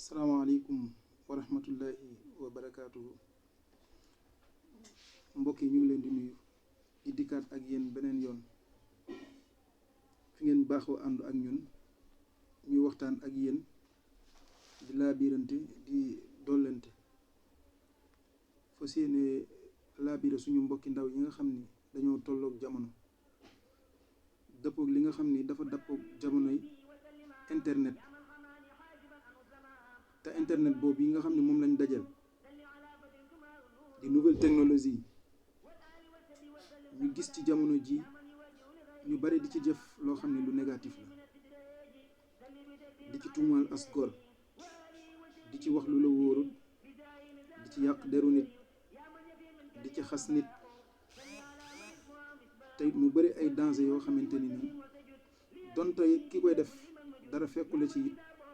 salaamaaleykum wa rahmatullahi wa barakaatuhu. Mbokk yi ñu ngi leen di nuyu di dikkaat ak yéen beneen yoon fi ngeen baaxoo àndu ak ñun ñuy waxtaan ak yéen di laabirante di dollante fas yéene laabire suñu mbokki ndaw yi nga xam ni dañoo tolloog jamono dëppoog li nga xam ni dafa dëppoog jamonoy internet te internet boobu yi nga xam ne moom lañ dajal di nouvelle technologie ñu gis ci jamono ji ñu bari di ci jëf loo xam ne lu négatif la di ci tuumaal as gor di ci wax lu la wóorul di ci yàq deru nit di ci xas nit te it mu bari ay danger yoo xamante ni nii donte ki koy def dara fekkule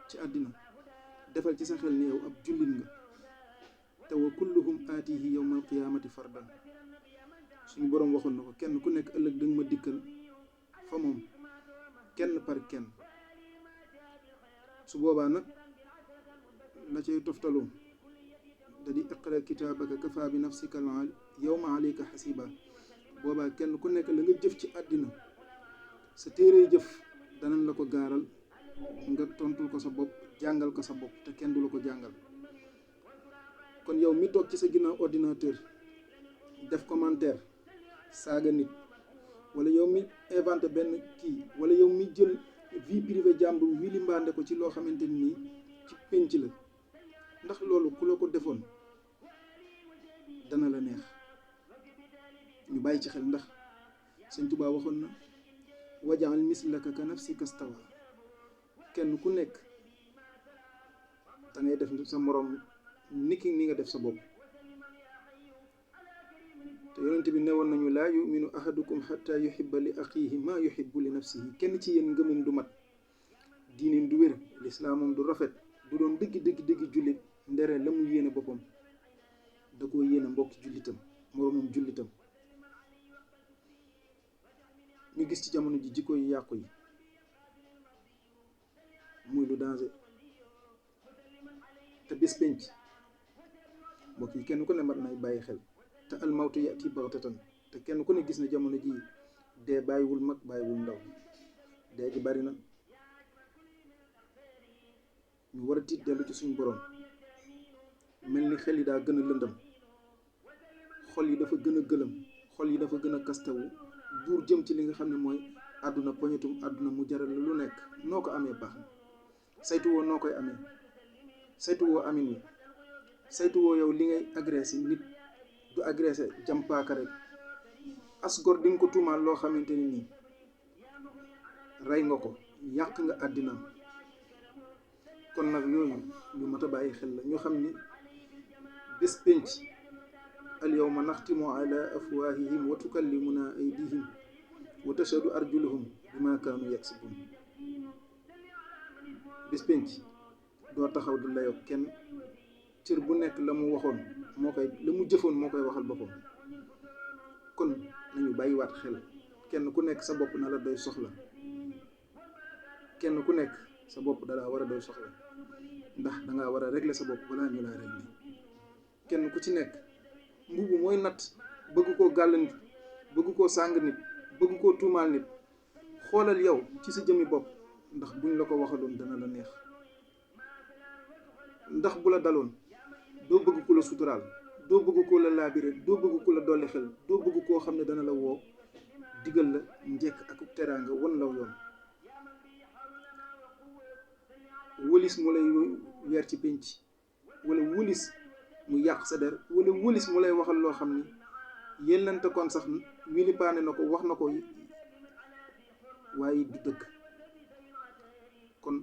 ci àddina defal ci sa xel ni yow ab jullit nga te wa kulluhum aatihi yawmal qiyaamati fardan suñu boroom waxoon na ko kenn ku nekk ëllëg danga ma dikkal fa moom kenn par kenn su boobaa nag la cay toftaloo da di iqra kitaabaka kafaa bi nafsika al yawma alayka xasiba boobaa kenn ku nekk la nga jëf ci àddina sa téere jëf danañ la ko gaaral nga tontul ko sa bopp jàngal ko sa bopp te kenn du la ko jàngal. kon yow mi toog ci sa ginnaaw ordinateur def commentaire saaga nit wala yow mi inventé benn kii wala yow mi jël vie privée jàmbur wili mbaande ko ci loo xamante ni ci penc la ndax loolu ku la ko defoon dana la neex. ñu bàyyi ci xel ndax Sëñ Tuubaa waxoon na wajaal mislaka ka nafsika stawa kenn ku nekk da ngay def sa morom niki ni nga def sa bopp te yonent bi newoon nañu laa yuminu ahadukum xatta yuhibba li axiihi maa yuhibbu li nafsihi kenn ci yéen ngëmum du mat diineem du wér lislaamam du rafet du doon dëgg jullit ndere la mu yéene boppam da koo yéene mbokki jullitam moromam jullitam. ñu gis ci jamono ji jikko yu yàqu yi muy lu danger te bés penc mbokk yi kenn ku ne mat nay bàyyi xel te almawtu yati baxtatan te kenn ku ne gis na jamono ji dee bàyyiwul mag bàyyiwul ndaw dee ji bari na. ñu war a tiit dellu ci suñu borom mel ni xel yi daa gën a lëndëm xol yi dafa gën a gëlëm xol yi dafa gën a kastawu buur jëm ci li nga xam ne mooy àdduna poñetum àdduna mu jaral la lu nekk noo ko amee baax na saytu woo noo koy amee saytu woo amin wi saytu woo yow li ngay agressé nit du agressé jàmpaaka rek as gor di nga ko tuumaal loo xamante ni nii rey nga ko yàq nga àddinaam. kon nag yooyu lu mat a bàyyi xel la ñu xam ni bés penc al yawma naxtimu ala afwaahihim wa tukallimuna aydihim wa tashhadu arjuluhum bima kaanu yaksibun. bés penc doo taxaw di layoo kenn cër bu nekk la mu waxoon la mu jëfoon moo koy waxal boppam. kon nañu bàyyiwaat xel kenn ku nekk sa bopp na la doy soxla kenn ku nekk sa bopp dalaa war a doy soxla ndax dangaa war a régler sa bopp balaa ñu laa régler. kenn ku ci nekk mbubu mooy natt bëgg koo gàll nit bëgg koo sàng nit bëgg koo tuumaal nit xoolal yow ci sa jëmmi bopp ndax buñ la ko waxaloon dana la neex. ndax bu la daloon doo bëgg ku la suturaal doo bëgg koo la laabire doo bëgg ku la dolli xel doo bëgg koo xam ne dana la woo digal la njekk ak teraanga wan law yoon. wëlis mu lay weer ci pénc wala wëlis mu yàq sa der wala wëlis mu lay waxal loo xam ni yellante kon sax wilipaane na ko wax na ko waaye du dëgg. kon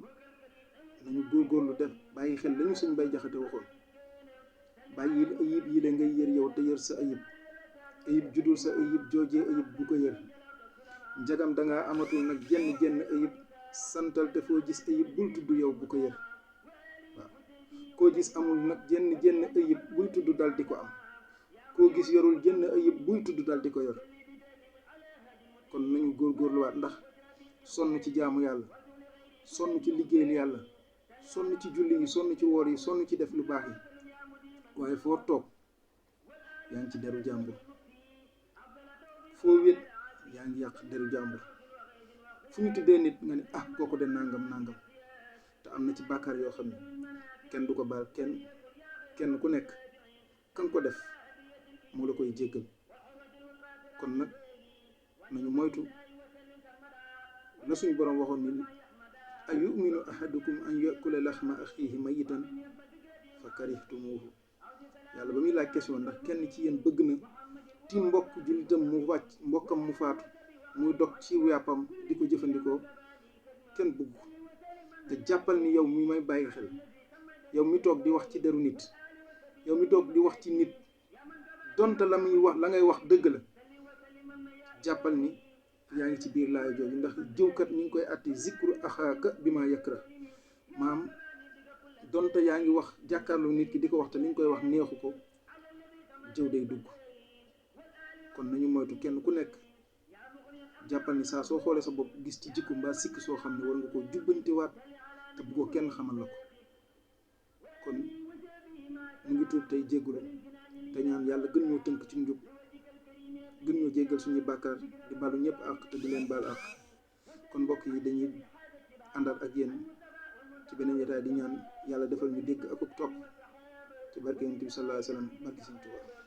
nañu góorgóorlu def bàyyi xel lañu Sëñ Bay Jaxate waxoon bàyyi ayib yi la ngay yër yow te yër sa ayib judul sa ayib joojee ayib bu ko yër njagam dangaa amatul nag jenn ayib santal te foo gis ayib bul tudd yow bu ko yër waaw koo gis amul nag jenn ayib buy tudd dal di ko am koo gis yorul jenn ayib buy tudd dal di ko yor. kon nañu góorgóorluwaat ndax sonn ci jaamu yàlla sonn ci liggéeyal yàlla sonn ci julli yi, sonn ci woor yi, sonn ci def lu baax yi, waaye foo toog yaa ngi ci deru jàmbur, foo wét yaa ngi yàq deru jàmbur. fu ñu tuddee nit nga ne ah kooku de nangam nangam, te am na ci bàkkaar yoo xam ne kenn du ko baal kenn ku nekk kan ko def moo la koy jéggal. kon nag nañu moytu la suñu borom waxoon ni a yuminu ahadukum an yakula laxma axiihi mayitan fa karihtumuuhu. yàlla ba muy laaj question ndax kenn ci yéen bëgg na ti mbokk jullitam mu wàcc, mbokkam mu faatu, muy dog ci yàppam di ko jëfandikoo, kenn bëgg ko. te jàppal ni yow mi may bàyyi xel, yow mi toog di wax ci deru nit, yow mi toog di wax ci nit, donte la muy wax la ngay wax dëgg la, jàppal ni yaa ngi ci biir laaya jooju. ndax jëwkat ñu ngi koy atti zikru axaaka bi ma yakra, maam donte yaa ngi wax jàkkaarloo nit ki di ko wax te li ñu koy wax neexu ko, jëw day dugg. kon nañu moytu, kenn ku nekk jàppal ni saa soo xoolee sa bopp gis ci jikko mbaa sikk soo xam ne war nga koo jubbantiwaat te bëggoo kenn xamal la ko. kon mu ngi tuub tey jéggulu te ñaan yàlla gën ñoo tënk ci njub, gën ñoo jéggal suñuy bàkkaar, di balu ñëpp àq te di leen baal àq. kon mbokk yi dañuy àndaat ak yéen ci beneen jotaay di ñaan yàlla defal ñu dégg ak topp ci barke Yonent bi sallallahu alayhi wa sallam, barke Sëñ Tuubaa.